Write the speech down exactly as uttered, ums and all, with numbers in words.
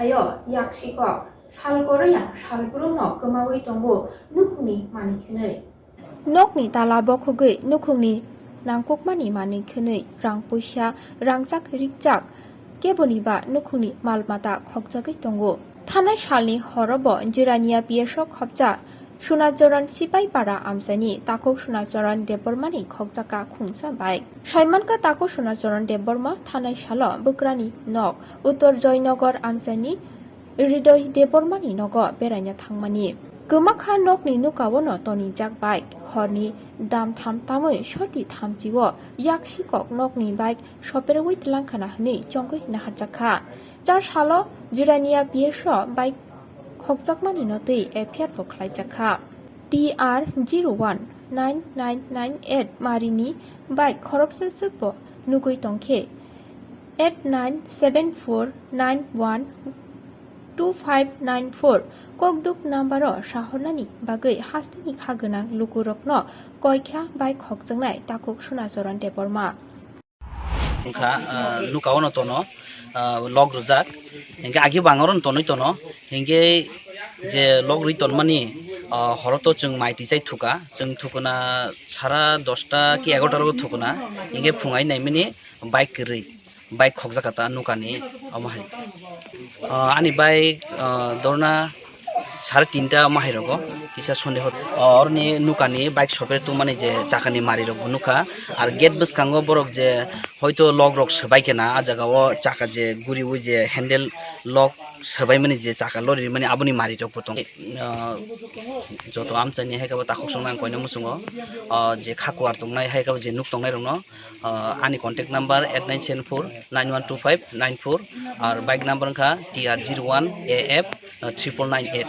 Ayo yaksi kok, sal koroya sal brumno kwmawi tongo nukhungni manwi khwnwi. Nokni tala bokhogwi nukhungni nangkukmani manwi khwnwi rang puisa, rangchak rikchak, keboni ba nukhungni mal mata khokjagwi tongo. Thanai salni horobo Jirania P S o khopjak Sunachoran Sipaipara amchaini takhuk Sunachoran Debbarmani khokjaka khungsa bai. Saimankha takhuk Sunachoran Debbarma thanai salo bwkrani nok Uttor Joynagar amchaini Hridoy Debbarmani nogo beraina thangmani. Kwmakha nokni nukaono tonijak bike, horni dam tham tamwi soti thamchio yaksi kok nokni bike soperwi tlangkhana hwnwi chongwi naharjakha. Char salo Jirania P S o bike khokjakmani no twi F I R bo khlaijakha. T R zero one nine nine nine eight marini bike khoroksa swkbo nugwi tongkhe eight nine seven four nine one two five nine four kokduk number o sahornani bagwi hasteni kha gwnang lukurokno koikha bike khokjaknai takhuk Sunachoran Debbarma. Wngkha, ah, nuka ono tono, ah, log rwjak. Hinkhe agi bangor no tonwi tono. Hinkhe je log rwi tonmani, ah, horo to chwng mai twi chai thuka. Chwng thukuna sara dosta ki egarota rogo thukuna. Hinkhe phung ai naimani bike kwrwi. Bike khokjak kha ta nukani omo hai. Ah, ani bike, ah, dorna sare tinta omo hai rogo kisa Sunday hor. Ah, oroni nukani bike soper tongmani je chakani mari rok bo nukha. Ar gate bwskango borok je hoito log rok swbai khe na, ah jaga o chaka je guriwi je handle log swbaimani je chaka lori rimani aboni mari rok bo tong. Ah, joto amchaini hai khe bo takhuk songma ang koina muchungo. Ah, je kha kuar tongnai hai khe bo je nuk tongnai rokno. Ah, ani contact number eight nine seven four nine one two five nine four, ar bike number wngkha T R zero one A F triple nine eight.